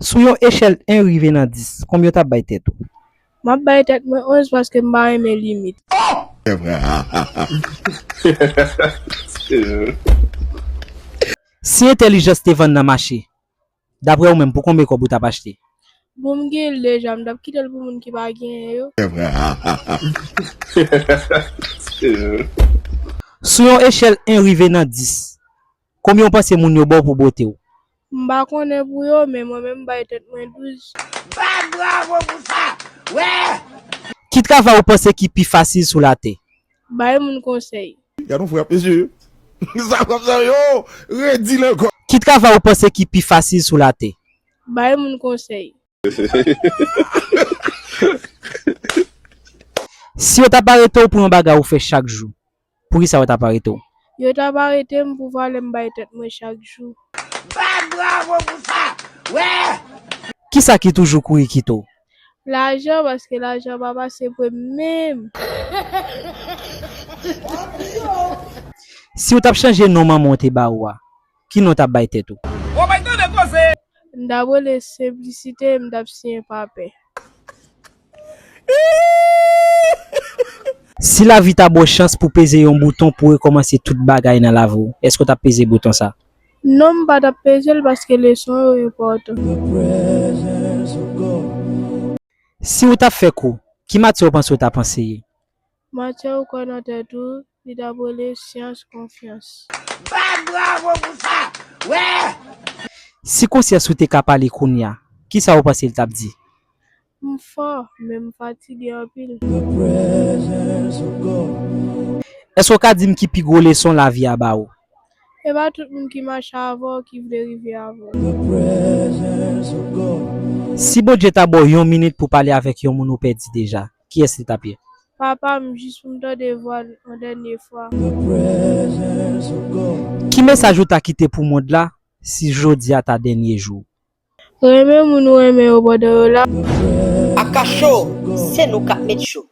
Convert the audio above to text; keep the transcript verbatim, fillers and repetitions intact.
Sou yon echèl en rive nan dis, konbyen w t ap bay tèt ou? M ap bay tèt mwen onz paske m pa renmen limit. Si entèlijans te vann nan mache, daprè ou menm, pou konbyen kòb ou t ap achte? Bon, m gen l deja, m t ap kite l pou moun ki pa genyen yo. Sou yon echèl en rive nan dis, konbyen w panse moun yo ba w pou bote w? M pa konnen pou yo, men mwen menm m bay tèt mwen douz. Bat bravo pou sa! Wè! Ki travay ou panse ki pi fasil sou latè? Bay moun konsèy. Gad yon frè ap eseye. Sa frap sa yo, redi l ankò. Ki travay ou panse ki pi fasil sou latè? Bay moun konsèy. Si yo t ap arete w pou yon bagay ou fè chak jou, poukisa yo t ap arete w? Yo t ap arete m pou valè m bay tèt mwen chak jou. Bat bravo pou sa! Wè! Kisa ki toujou kouri kite w? Lajan, paske lajan pa pase pre m menm. Si w t ap chanje non manman w te ba ou a, ki non w t ap bay tèt ou? M t ap rele Senplisite, m t ap siyen Papè. Si lavi ta ba w chans pou peze yon bouton pou rekòmanse tout bagay nan lavi w, èske w t ap peze bouton sa? Non, m pa t ap peze l paske leson yo enpòtan. Si w t ap fè kou, ki matyè w panse w t ap anseye? Matyè ou kwè nan tèt ou, li t ap rele syans konfyans. Bat bravo pou sa! Wè! Si konsyans ou te ka pale kounye a, kisa ou panse l t ap di? M fò, men m fatige anpil. Èske w ka di m ki pi gwo leson lavi a ba ou? E pa tout moun ki mache avè w ki vle rive avè w. Si Bondye ta ba w yon minit pou pale avèk yon moun ou pèdi deja, kiyès li t ap ye? Papa m, jis pou m tande vwa l yon dènye fwa. Ki mesaj ou ta kite pou mond la si jodi a ta dènye jou w? Renmen moun ou renmen yo pandan yo la. Aka Show, se nou k ap met cho.